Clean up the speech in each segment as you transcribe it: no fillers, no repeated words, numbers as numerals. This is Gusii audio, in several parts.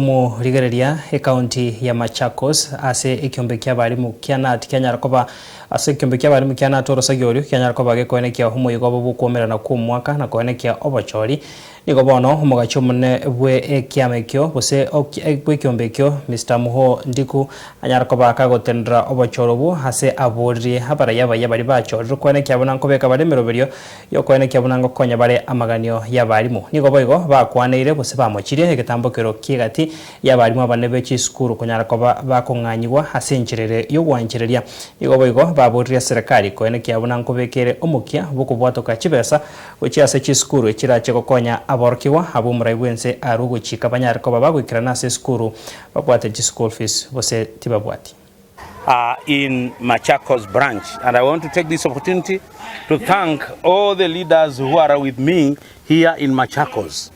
Riakumu rigereria ekaunti ya Machakos ase ekiombe ki'abarimu kia KNUT kianyara koba ase ekiombe ki'abarimu kia KNUT orosagi orio kianyara koba gekoenekia omoyega obo bw'okwomerana kw'omwaka na koenekia obochori. Nigo bono omogachi omonene bwe ekiama ekio gose bw'ekiombe ekio Mister Muho Ndiku anyara koba kagotenenera obochori obwo ase aboririe abaraiyo abayia baria bachorirwe koenekia buna nkobeka bare emeroberio Y'okoenekia buna ngokonya bare amaganio y'abarimu. Nigo boigo bakwaneire gose bamochirie egetambokero ki'egati y'abarimu abanene be chisukuru konyara koba bakong'anyigwa ase enchera ere y'ogwanchereria. Nigo boigo baboririe eserekari koenekia buna nkobeka ere omokia bw'okobwatoka chibesa gochia ase chisukuru echirache gokonya aborokigwa abwo omorai bw'ense arwe ogochika banyare koba bagoikerana ase esukuru babwate chischool fees gose tibabwati. are in Machakos branch and I want to take this opportunity to thank all the leaders who are with me here in Machakos.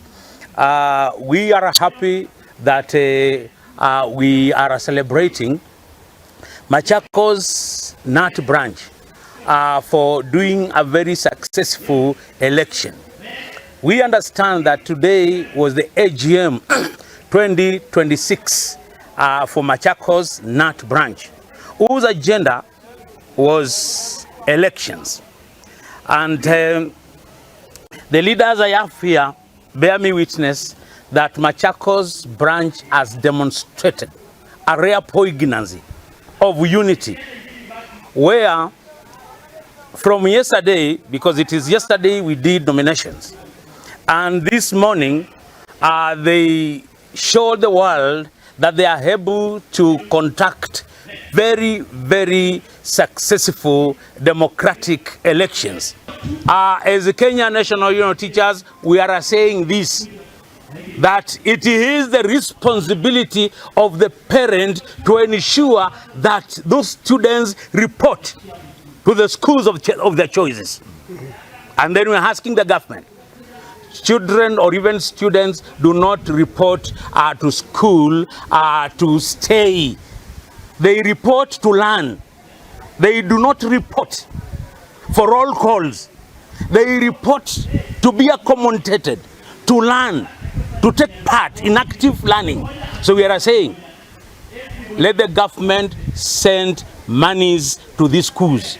Uh, we are happy that uh, uh, we are celebrating Machakos KNUT branch uh, for doing a very successful election. We understand that today was the AGM 2026 uh, for Machakos KNUT branch, whose agenda was elections. And um, the leaders I have here bear me witness that Machakos branch has demonstrated a rare poignancy of unity where from yesterday, because it is yesterday we did nominations, and this morning uh, they showed the world that they are able to conduct very, very successful democratic elections. Uh, as the Kenya National Union of Teachers, we are saying this that it is the responsibility of the parent to ensure that those students report to the schools of, of their choices. And then we're asking the government children or even students do not report uh, to school uh, to stay. They report to learn. They do not report for all calls. They report to be accommodated, to learn, to take part in active learning. So we are saying, let the government send monies to these schools.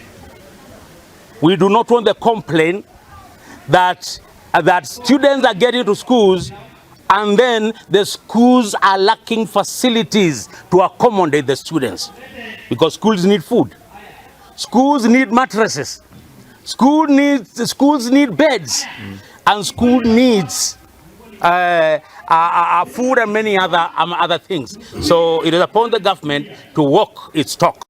We do not want the complaint that, that students are getting to schools and then the schools are lacking facilities to accommodate the students because schools need food. Schools need mattresses. School needs, schools need beds. And school needs uh, uh, uh, food and many other, um, other things. So it is upon the government to walk its talk.